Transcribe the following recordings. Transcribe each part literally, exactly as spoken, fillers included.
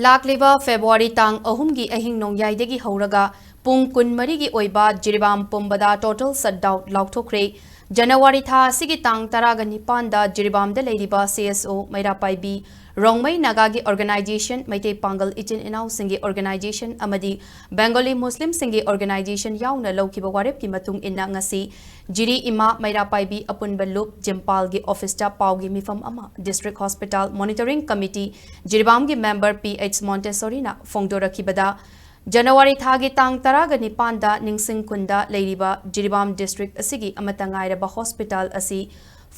ꯂꯥꯛꯂꯤꯕ ꯐꯦꯕ꯭ꯔꯨꯋꯥꯔꯤ ꯇꯥꯡ ꯑꯍꯨꯝꯒꯤ ꯑꯍꯤꯡ ꯅꯣꯡꯌꯥꯏꯗꯒꯤ ꯍꯧꯔꯒ ꯄꯨꯡ ꯀꯨꯟꯃꯔꯤꯒꯤ ꯑꯣꯏꯕ ꯖꯤꯔꯤꯕꯥꯝ ꯄꯨꯝꯕꯗ total shutdown ꯂꯥꯎꯊꯣꯛꯈ꯭ꯔꯦ꯫ ꯖꯅꯋꯥꯔꯤ ꯊꯥ ꯑꯁꯤꯒꯤ ꯇꯥꯡ ꯇꯔꯥꯒ ꯅꯤꯄꯥꯟꯗ ꯖꯤꯔꯤꯕꯥꯝꯗ ꯂꯩꯔꯤꯕ C S O ꯃꯩꯔꯥ ꯄꯥꯏꯕꯤ, Rongmei ꯅꯥꯒꯥꯒꯤ organization, Meitei ꯄꯥꯡꯒꯜ ꯏꯆꯤꯟ ꯏꯅꯥꯎꯁꯤꯡꯒꯤ organization ꯑꯃꯗꯤ ꯕꯦꯡꯒꯣꯂꯤ ꯃꯨꯁꯂꯤꯝꯁꯤꯡꯒꯤ organization ꯌꯥꯎꯅ ꯂꯧꯈꯤꯕ ꯋꯥꯔꯦꯞꯀꯤ ꯃꯇꯨꯡ ꯏꯟꯅ ꯉꯁꯤ ꯖꯤꯔꯤ ꯏꯃꯥ ꯃꯩꯔꯥ ꯄꯥꯏꯕꯤ ꯑꯄꯨꯟꯕ ꯂꯨꯞ ꯖꯤꯝꯄꯥꯜꯒꯤ office ꯇ ꯄꯥꯎꯒꯤ ꯃꯤꯐꯝ ꯑꯃ District Hospital Monitoring Committee ꯖꯤꯔꯤꯕꯥꯝꯒꯤ member P H Montessori ꯅ ꯐꯣꯡꯗꯣꯔꯛꯈꯤꯕꯗ, ꯖꯅꯋꯥꯔꯤ ꯊꯥꯒꯤ ꯇꯥꯡ ꯇꯔꯥꯒ ꯅꯤꯄꯥꯟꯗ ꯅꯤꯡꯁꯤꯡ ꯈꯨꯟꯗ ꯂꯩꯔꯤꯕ ꯖꯤꯔꯤꯕꯥꯝ district ꯑꯁꯤꯒꯤ ꯑꯃꯠꯇ ꯉꯥꯏꯔꯕ hospital ꯑꯁꯤ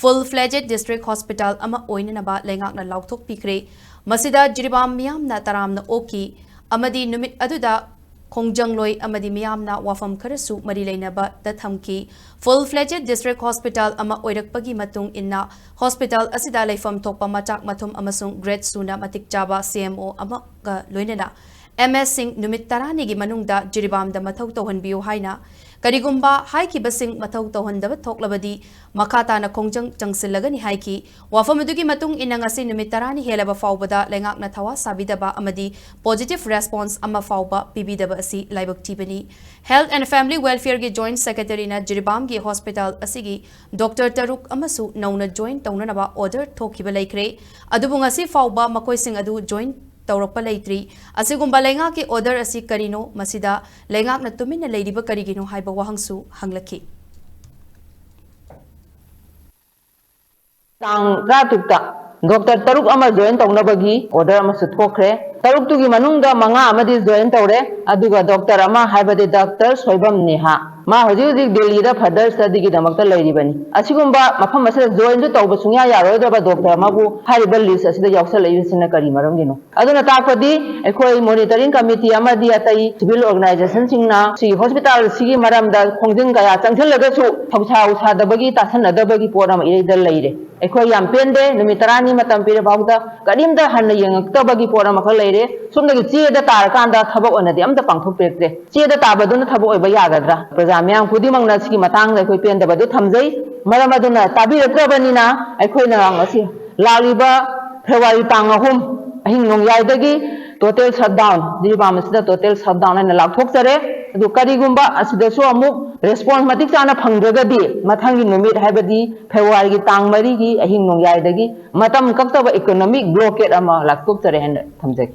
full fledged district hospital ꯑꯃ ꯑꯣꯏꯅꯅꯕ ꯂꯩꯉꯥꯛꯅ ꯂꯥꯎꯊꯣꯛꯄꯤꯈ꯭ꯔꯦ꯫ ꯃꯁꯤꯗ ꯖꯤꯔꯤꯕꯥꯝ ꯃꯤꯌꯥꯝꯅ ꯇꯔꯥꯝꯅ ꯑꯣꯛꯈꯤ ꯑꯃꯗꯤ ꯅꯨꯃꯤꯠ ꯑꯗꯨꯗ ꯈꯣꯡꯖꯪꯂꯣꯏ ꯑꯃꯗꯤ ꯃꯤꯌꯥꯝꯅ ꯋꯥꯐꯝ ꯈꯔꯁꯨ ꯃꯔꯤ ꯂꯩꯅꯕꯗ ꯊꯝꯈꯤ꯫ Full fledged district hospital ꯑꯃ ꯑꯣꯏꯔꯛꯄꯒꯤ ꯃꯇꯨꯡ ꯏꯟꯅ hospital ꯑꯁꯤꯗ ꯂꯩꯐꯝ ꯊꯣꯛꯄ ꯃꯆꯥꯛ ꯃꯊꯨꯝ ꯑꯃꯁꯨꯡ grade ꯁꯨꯅ ꯃꯇꯤꯛ ꯆꯥꯕ C M O ꯑꯃꯒ ꯂꯣꯏꯅꯅ M S ꯁꯤꯡ ꯅꯨꯃꯤꯠ ꯇꯔꯥꯅꯤꯒꯤ ꯃꯅꯨꯡꯗ ꯖꯤꯔꯤꯕꯥꯝꯗ ꯃꯊꯧ ꯇꯧꯍꯟꯕꯤꯌꯨ ꯍꯥꯏꯅ, ꯀꯔꯤꯒꯨꯝꯕ ꯍꯥꯏꯈꯤꯕꯁꯤꯡ ꯃꯊꯧ ꯇꯧꯍꯟꯗꯕ ꯊꯣꯛꯂꯕꯗꯤ ꯃꯈꯥ ꯇꯥꯅ ꯈꯣꯡꯖꯪ ꯆꯪꯁꯤꯜꯂꯒꯅꯤ ꯍꯥꯏꯈꯤ꯫ ꯋꯥꯐꯝ ꯑꯗꯨꯒꯤ ꯃꯇꯨꯡ ꯏꯟꯅ ꯉꯁꯤ ꯅꯨꯃꯤꯠ ꯇꯔꯥꯅꯤ ꯍꯦꯜꯂꯕ ꯐꯥꯎꯕꯗ ꯂꯩꯉꯥꯛꯅ ꯊꯋꯥ ꯁꯥꯕꯤꯗꯕ ꯑꯃꯗꯤ positive response ꯑꯃ ꯐꯥꯎꯕ ꯄꯤꯕꯤꯗꯕ ꯑꯁꯤ ꯂꯥꯏꯕꯛ ꯊꯤꯕꯅꯤ꯫ Health and Family Welfare ꯒꯤ Joint Secretary ꯅ ꯖꯤꯔꯤꯕꯥꯝꯒꯤ hospital ꯑꯁꯤꯒꯤ doctor ꯇꯔꯨꯛ ꯑꯃꯁꯨ ꯅꯧꯅ join ꯇꯧꯅꯅꯕ order ꯊꯣꯛꯈꯤꯕ ꯂꯩꯈ꯭ꯔꯦ꯫ ꯑꯗꯨꯕꯨ ꯉꯁꯤ ꯐꯥꯎꯕ ꯃꯈꯣꯏꯁꯤꯡ ꯑꯗꯨ join ꯇꯧꯔꯛꯄ ꯂꯩꯇ꯭ꯔꯤ꯫ ꯑꯁꯤꯒꯨꯝꯕ ꯂꯩꯉꯥꯛꯀꯤ order ꯑꯁꯤ ꯀꯔꯤꯅꯣ? ꯃꯁꯤꯗ ꯂꯩꯉꯥꯛꯅ ꯇꯨꯃꯤꯟꯅ ꯂꯩꯔꯤꯕ ꯀꯔꯤꯒꯤꯅꯣ ꯍꯥꯏꯕ ꯋꯥꯍꯪꯁꯨ ꯍꯪꯂꯛꯈꯤ꯫ ꯇꯥꯡ ꯇꯔꯥꯇꯔꯨꯛꯇ doctor ꯇꯔꯨꯛ ꯑꯃ join ꯇꯧꯅꯕꯒꯤ order ꯑꯃꯁꯨ ꯊꯣꯛꯈ꯭ꯔꯦ꯫ ꯇꯔꯨꯛꯇꯨꯒꯤ ꯃꯅꯨꯡꯗ ꯃꯉꯥ ꯑꯃꯗꯤ join ꯇꯧꯔꯦ, ꯑꯗꯨꯒ doctor ꯑꯃ, ꯍꯥꯏꯕꯗꯤ doctor ꯁꯣꯏꯕꯝ ꯅꯦꯍꯥ, ꯃꯥ ꯍꯧꯖꯤꯛ ꯍꯧꯖꯤꯛ ꯗꯦꯜꯂꯤꯗ further study ꯒꯤꯗꯃꯛꯇ ꯂꯩꯔꯤꯕꯅꯤ꯫ ꯑꯁꯤꯒꯨꯝꯕ ꯃꯐꯝ ꯑꯁꯤꯗ join ꯁꯨ ꯇꯧꯕ ꯁꯨꯡꯌꯥ ꯌꯥꯔꯣꯏꯗꯕ doctor ꯑꯃꯕꯨ ꯍꯥꯏꯔꯤꯕ list ꯑꯁꯤꯗ ꯌꯥꯎꯁꯜꯂꯛꯏꯕꯁꯤꯅ ꯀꯔꯤ ꯃꯔꯝꯒꯤꯅꯣ? ꯑꯗꯨꯅ ꯇꯥꯛꯄꯗꯤ ꯑꯩꯈꯣꯏ monitoring committee ꯑꯃꯗꯤ ꯑꯇꯩ civil organization ꯁꯤꯡꯅ ꯁꯤꯒꯤ hospital ꯑꯁꯤꯒꯤ ꯃꯔꯝꯗ ꯈꯣꯡꯖꯪ ꯀꯌꯥ ꯆꯪꯁꯤꯜꯂꯒꯁꯨ ꯊꯧꯁꯥ ꯁꯥꯗꯕꯒꯤ, ꯇꯥꯁꯟꯅꯗꯕꯒꯤ ꯄꯣꯠ ꯑꯃ ꯏꯔꯩꯗ ꯂꯩꯔꯦ꯫ ꯑꯩꯈꯣꯏ ꯌꯥꯝ ꯄꯦꯟꯗꯦ꯫ ꯅꯨꯃꯤꯠ ꯇꯔꯥꯅꯤ ꯃꯇꯝ ꯄꯤꯔ ꯐꯥꯎꯗ ꯀꯔꯤꯝꯇ ꯍꯟꯅ ꯌꯦꯡꯉꯛꯇꯕꯒꯤ ꯄꯣꯠ ꯑꯃꯈꯛ ꯂꯩꯔꯦ꯫ ꯁꯣꯝꯗꯒꯤ ꯆꯦꯗ ꯇꯥꯔꯀꯥꯟꯗ ꯊꯕꯛ ꯑꯣꯏꯅꯗꯤ ꯑꯝꯇ ꯄꯥꯡꯊꯣꯛꯄꯤꯔꯛꯇ꯭ꯔꯦ꯫ ꯆꯦꯗ ꯇꯥꯕꯗꯨꯅ ꯊꯕꯛ ꯑꯣꯏꯕ ꯌꯥꯒꯗ꯭ꯔꯥ? ꯄ꯭ꯔꯖꯥ ꯃꯤꯌꯥꯝ ꯈꯨꯗꯤꯡꯃꯛꯅ ꯁꯤꯒꯤ ꯃꯇꯥꯡꯗ ꯑꯩꯈꯣꯏ ꯄꯦꯟꯗꯕ ꯑꯗꯨ ꯊꯝꯖꯩ꯫ ꯃꯔꯝ ꯑꯗꯨꯅ ꯇꯥꯕꯤꯔꯛꯇ꯭ꯔꯕꯅꯤꯅ ꯑꯩꯈꯣꯏꯅ ꯉꯁꯤ ꯂꯥꯛꯂꯤꯕ ꯐꯦꯕ꯭ꯔꯨꯋꯥꯔꯤ ꯇꯥꯡ ꯑꯍꯨꯝ ꯑꯍꯤꯡ ꯅꯣꯡꯌꯥꯏꯗꯒꯤ total shutdown, ꯖꯤꯔꯤꯕꯥꯝ ꯑꯁꯤꯗ total shutdown ꯍꯥꯏꯅ ꯂꯥꯎꯊꯣꯛꯆꯔꯦ꯫ ꯑꯗꯨ ꯀꯔꯤꯒꯨꯝꯕ ꯑꯁꯤꯗꯁꯨ ꯑꯃꯨꯛ response ꯃꯇꯤꯛ ꯆꯥꯅ ꯐꯪꯗ꯭ꯔꯒꯗꯤ, ꯃꯊꯪꯒꯤ ꯅꯨꯃꯤꯠ, ꯍꯥꯏꯕꯗꯤ February ꯒꯤ ꯇꯥꯡ ꯃꯔꯤꯒꯤ ꯑꯍꯤꯡ ꯅꯣꯡꯌꯥꯏꯗꯒꯤ ꯃꯇꯝ ꯀꯛꯇꯕ economic blockade ꯑꯃ ꯂꯥꯎꯊꯣꯛꯆꯔꯦ ꯍꯥꯏꯅ ꯊꯝꯖꯒꯦ꯫